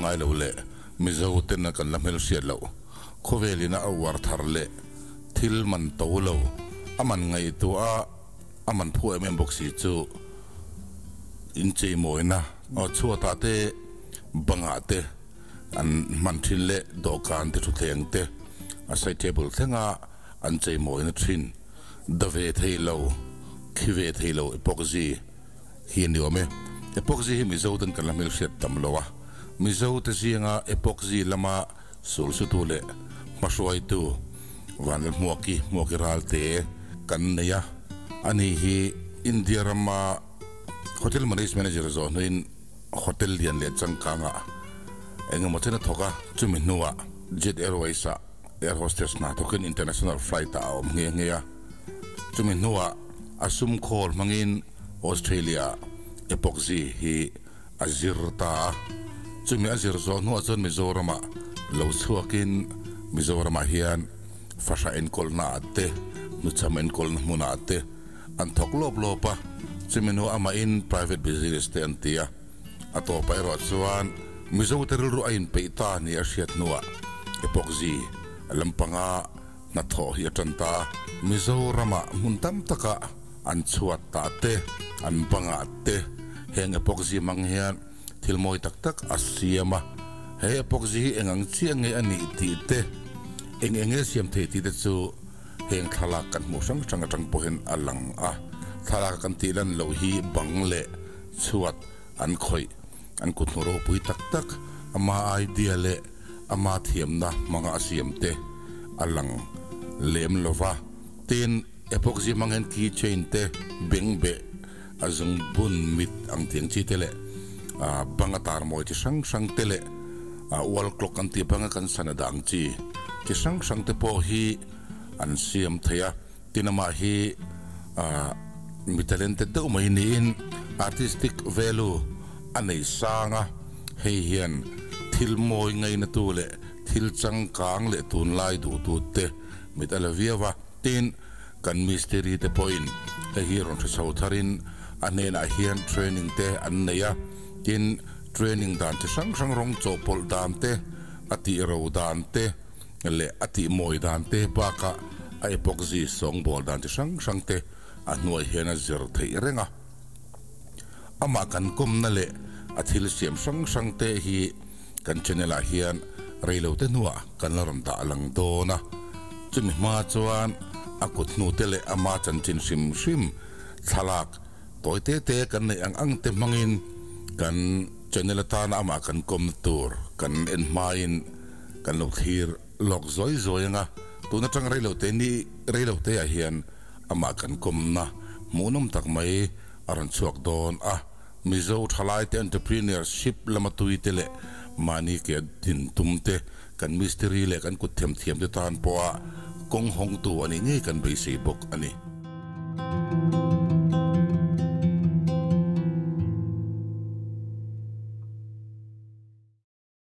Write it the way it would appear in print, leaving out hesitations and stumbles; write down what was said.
ngai lo leh Mizo tena kan la hmelhriat loh khawvelina a uar thar leh thil man to lo a man ngaihtuah a, a man phu em em bawk si chu incheimawina chhuatah te bangah te an hman thin leh dawhkan te thutthleng te a side table thlenga an cheimawina thin da ve thei lo khi ve thei lo epoxy hi a ni awm e. Epoxy hi Mizo ten kan la hmelhriat tam lo a, Mizo te zinga epoxy lama sulsutu leh hmahruaitu Vanlalhmuaki Hmuaki Ralte kan nei a, ani hi India rama Hotel Manage Manager zawh hnuin hotel lian leh changkangah eng emaw chen a thawk a, chumi hnuah Jet Airways ah air hostess hna thawkin international flight ah a awm nghe nghe a, chumi hnuah a sum khawl hmangin Australia epoxy hi a zir ta a, chumi a zir zawh hnuah chuan Mizoramah lo chhuakin Mizoramah hian fahra enkawlnaah te, hnuchham enkawlna hmunah te an thawk lawp lawp a, chumi hnuah amahin private business te an ti a, a tawpah erawh chuan Mizote rilru a inpeih ta ni a hriat hnuah epoxy lampanga Hnathawh hi a tan ta a, Mizoramah hmun tam takah an chhuat tah te, an bangah te heng epoxy hmang hian thil mawi tak tak a siam a. He epoxy hi eng ang chiah nge a nih tih te, eng eng nge siam thei tih te chu heng thlalak kan hmuh hrang hrang atang pawhin a lang a. Thlalak a kan tih lan loh hi bang leh chhuat an khawih, an kut hnu ropui tak tak, ama idea leh ama thiamna hmanga a siam te a lang lem lo va. Tin, epoxy hmang hian key chain te, beng beh, a zung bun mit ang tiang chi te leh banga tar mawi chi hrang hrang te leh wall clock an tih banga kan sana dah ang chi chi hrang hrang te pawh hi an siam thei a. Tin, amah hi mi talented deuh mai niin artistic value a nei sang a, hei hian thil mawi ngainatu leh thil changkang leh tunlai duhtute mit a la viau a. Tin, kan mistiri te pawhin hei hi rawn hre chho tharin a hnenah hian training te an nei a, tin, training dan chi hrang hrang rawng chawhpawlh dan te, a tih ro dan te leh a tih mawi dan te bakah a epoxy sawngbawl dan chi hrang hrang te a hnuai hian a zir theih reng a. Amah kan kawmna leh a thil siam hrang hrang te hi kan channel ah hian reilote hnuah kan la rawn dah lang dawn a, chumi hma chuan a kut hnu te leh ama chanchin hrim hrim thlalak tawi te te kan neih ang ang te hmangin kan channel atana amah kan kawmna tur kan en hmain kan lo thlir lawk zawi zawi anga tun atang reilote ni reilote ah hian amah kan kawmna hmuhnawm tak mai a rawn chhuak dawn a, Mizo thalaite entrepreneurship lama tuite leh mahni ke a din tum te, kan mistiri leh kan kut themthiam te tan pawha kawng hawngtu a nih ngei kan beisei bawk a ni.